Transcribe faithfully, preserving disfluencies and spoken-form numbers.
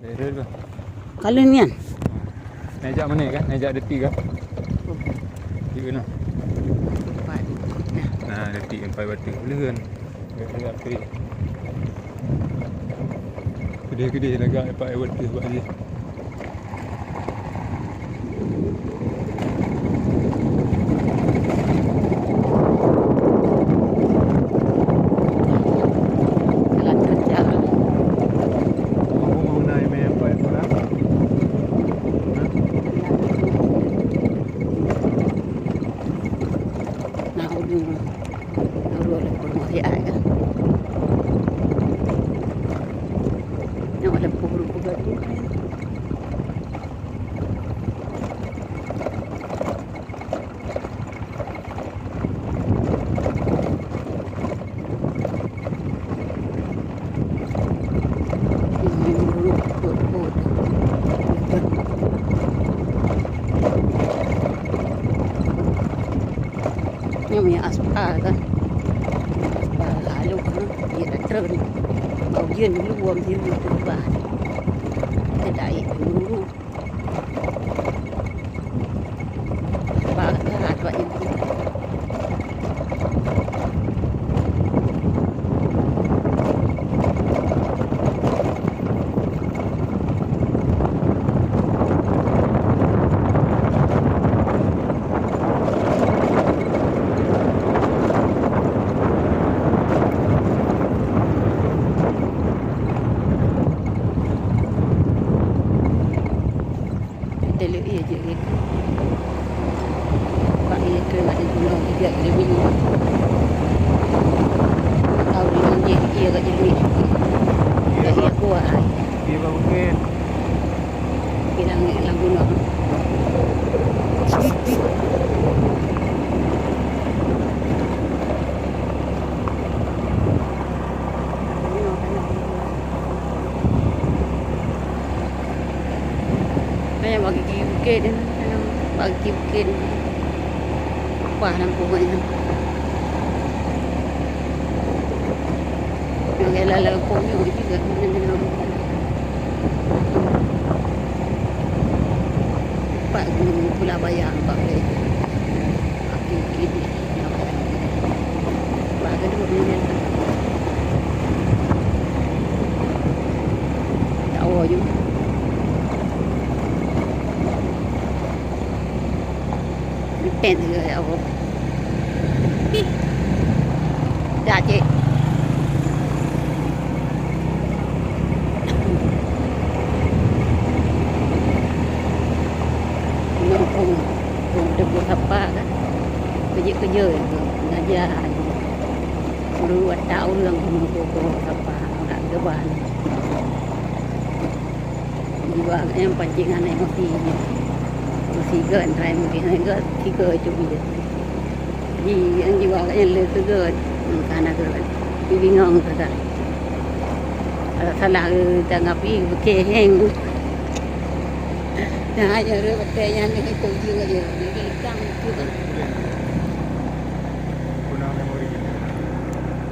Rot bah. Kalon nyan. Naik jak mana kan? Naik jak deti kan? Di mana? Nah, deti empat batu. Boleh kan? Lagak-lagak api. Gede-gede lagak empat batu buat dia. Jalan terjal. Nah, ujung dulu oleh pun masih ada. Yang oleh pun pegang tu. Nyoe mie aspal kan. Aspal halôh, ha. Ie dak treun. Bak ujeuen dulu, wam siu teuba. Teudaik dulu. Teuleuk ie jeuet ngieng. Bak ie keu mak di gunong tiga kali minggu. Tahu di nong jih ie kat jih. Ie bak kuah ai. Ie bak bukét. Ie lam, lam gunong. Banyak bagi bukit ni, banyak bagi bukit. Upah lampu banyak. Yang lain-lain pun juga. Pak pula bayar empat belas. Aki-aki. Pak kedua ni. Tak awal je. Pen juga ya Allah. Dah cik. Nyoe pun, pun teupeu sapa kan? Keujeuet-keujeuet tu, ngajar. Dulu watak ureueng pun pukul sapa, nak geuban. Jiwa nyang pancing aneuëk meusi. Meusi gét, rai meusi aneuëk gét, tiga cumi. Di, nyang jiwa nyan le keu gét, kana gét. Di bingong keu gét. Salah, eh, tanggap ih, beuke heng. Nah, aja re batée nyan ni tu jing aja. Ni tang tu kan.